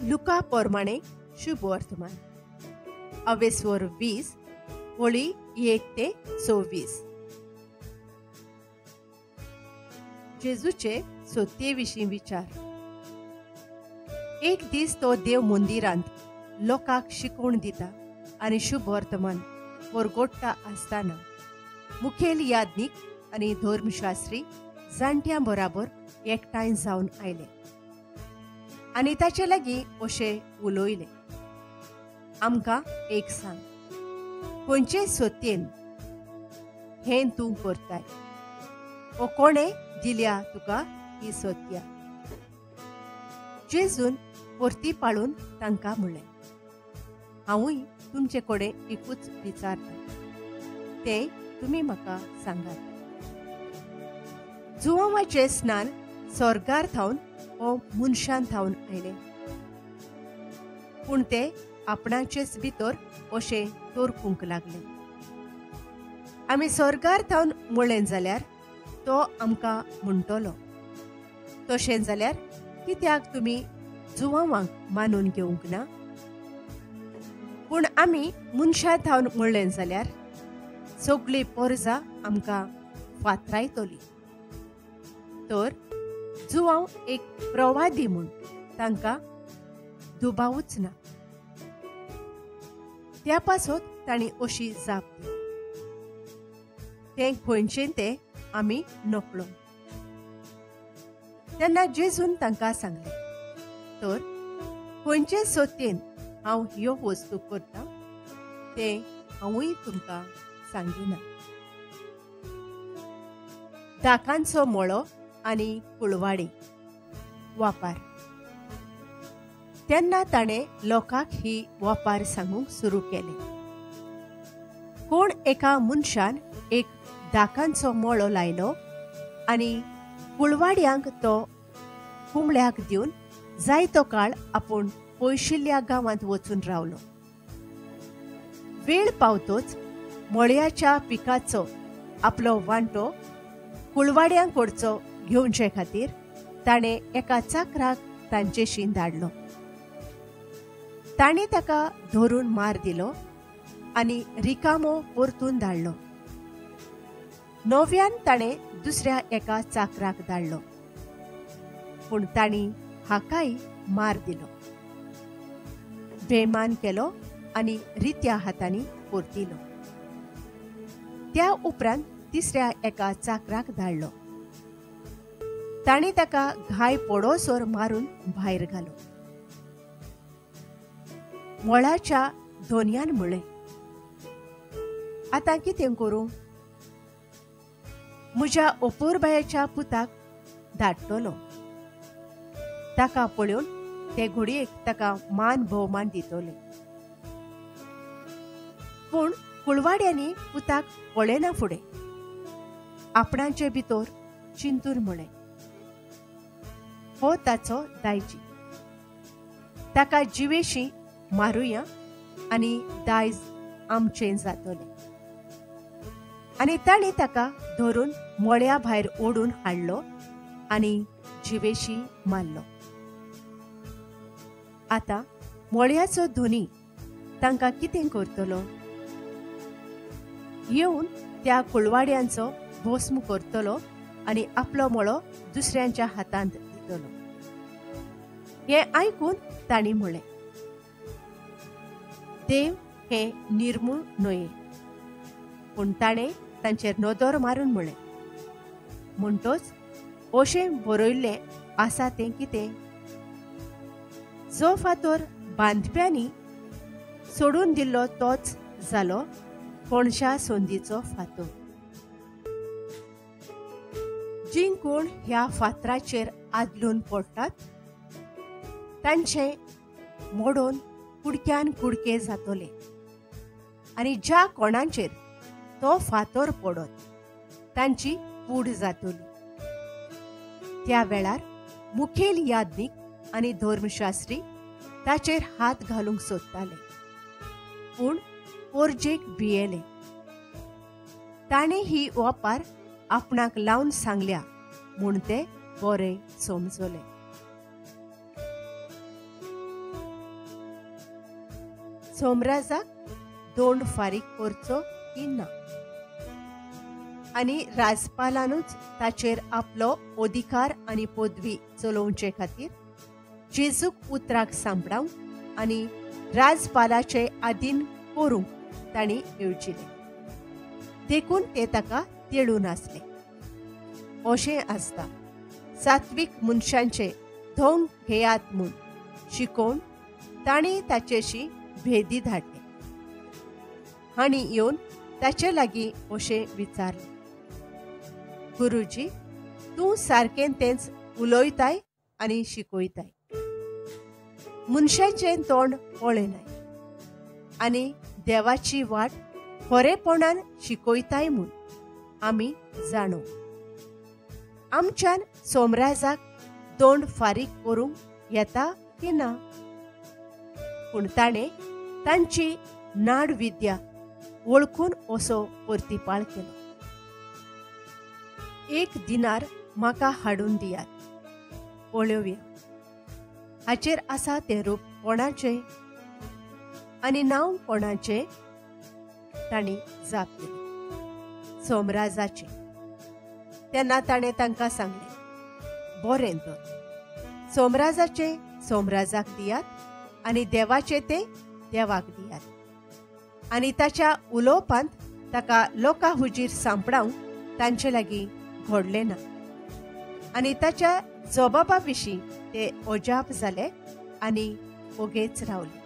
लुका पोरमाणे शुभ वर्तमान अवेस्वर 20 होळी 1 ते 26. जेजूचे सोते विशीं विचार. एक दीस तो देव मंदिरांत लोकांक शिकवण दिता आनी शुभ वर्तमान परगोडटा आसतना मुखेल याज्ञीक आनी धर्मशास्त्री जाणट्यां बराबर एकठांय जावन आयले आनी ताचे लागीं अशें उलयले, आमकां एक सांग, खंयचे सत्येन हें तूं करताय ओ कोणें दिल्या तुका ही सत्या? जेजून परती पाळून तांकां म्हणलें, हांवूय तुमचे कडेन एकूच विचारता, तें तुमी म्हाका सांगात. जुवांवाचें स्नान स्वर्गार थावन ओ मनशान थावन आयलें, पूण ते आपणाचेच भितर अशें तोरकूंक लागले. आमी स्वर्गार थावन म्हणलें जाल्यार तो आमकां म्हणटलो, तशें जाल्यार कित्याक तुमी जुवांवांक मानून घेवंक ना? पूण आमी मनशां थावन म्हणलें जाल्यार सगळी पोरजा आमकां फातरायतली. तर जुवांव एक प्रवादी म्हूण तांकां दुबावूच ना. त्या पासत तांणी अशी जाप दिली, तें खंयचें तें आमी नकळो. तेन्ना जेजून तांकां सांगलें, तर खंयचे सत्येन हांव ह्यो वस्तू करतां तें हांवूय तुमकां सांगिना. दाकांचो मळो आनी कुळवाडी वापार. तेन्ना ताणें लोकांक ही वापार सांगूंक सुरू केलें. कोण एका मनशान एक दाकांचो मळो लायलो आनी कुळवाड्यांक तो कुंबळ्याक दिवन जायतो काळ आपूण पयशिल्ल्या गांवांत वचून रावलो. वेळ पावतोच मळ्याच्या पिकाचो आपलो वांटो कुळवाड्यांक कडचो घेवचे खातीर ताणें एका चाकराक तांचेशी धाडलो. ताणें ताका धरून मार दिलो आनी रिकामो परतून धाडलो. नव्यान ताणें दुसऱ्या एका चाकराक धाडलो, पूण तांणी हाकाय मार दिलो, बेमान केलो आनी रित्या हातांनी परतिलो. त्या उपरांत तिसऱ्या एका चाकराक धाडलो, ताणें ताका घाय पडोसर मारून भायर घालो. मळाच्या धोनयान म्हणलें, आतां कितें करूं? म्हज्या अपुरबायेच्या पुताक धाडटलो, ताका पळोवन ते घोडयेक ताका मान भोवमान दितले. पूण कुळवाड्यांनी पुताक पळयना फुडें आपणाचे भितर चिंतून म्हणलें, हो ताचो दायजी, ताका जिवेशी मारुया आनी दायज आमचें जातलें. आनी ताणें ताका धरून मळ्या भायर ओडून हाडलो आनी जिवेशी मारलो. आतां मळ्याचो धनी तांकां कितें करतलो? येवन त्या कुळवाड्यांचो भस्म करतलो आनी आपलो मळो दुसऱ्यांच्या हातांत दितलो. हें आयकून तांणी म्हणलें, देव हें निर्मूळ न्हय. पूण ताणें तांचेर नदर मारून म्हणलें, म्हणटोच अशें बरयल्लें आसा तें कितें? जो फातर बांदप्यांनी सोडून दिल्लो तोच जालो कोणशा संदीचो फातर. जीं कोण ह्या फातराचेर आदलून पडटात तांचे मोडून कुडक्यान कुडके जातले आनी ज्या कोणाचेर तो फातर पडत तांची पूड जातली. त्या वेळार मुखेल याज्ञीक आनी धर्मशास्त्री ताचेर हात घालूंक सोदताले, पूण पोरजेक भियेले. ताणें ही वापार आपणाक लावन सांगल्या म्हूण ते बरे समजले. सोमराजाक दोंड फारीक करचो की ना, आनी राजपालानूच ताचेर आपलो अधिकार आनी पदवी चलोवचे खातीर जेजूक उतराक सांपडावंक आनी राजपालाचे आदीन करूंक तांणी येवजिलें. देखून ते ताका तेळून आसले. अशें आसता सात्वीक मनशांचे धोंग घेयात म्हूण शिकोवन तांणी ताचेशी भेदी धाडले आनी येवन ताचे लागीं अशें विचारलें, गुरुजी, तूं सारकें तेंच उलयताय आनी शिकयताय, मनशाचें तोंड पळयनाय आनी देवाची वाट खरेपणान शिकयताय म्हूण आमी जाणो. आमच्यान सोमराजाक दोंड फारीक करूंक येता की ना? पूण ताणें तांची नाडविद्या वळखून असो परतिपाळ केलो, एक दिनार म्हाका हाडून दियात, पळोवया हाचेर आसा तें रूप कोणाचें आनी नांव कोणाचें? तांणी जाप दिली, सोमराजाचें. तेन्ना ताणें तांकां सांगलें, बरें तर, सोमराजाचें सोमराजाक दियात आनी देवाचें तें देवाक दियात. आनी ताच्या उलोवपांत ताका लोकां हुजीर सांपडावंक तांचे लागीं घडलें ना, आनी ताच्या जबाबा विशीं ते अजाप जाले आनी ओगेच रावले.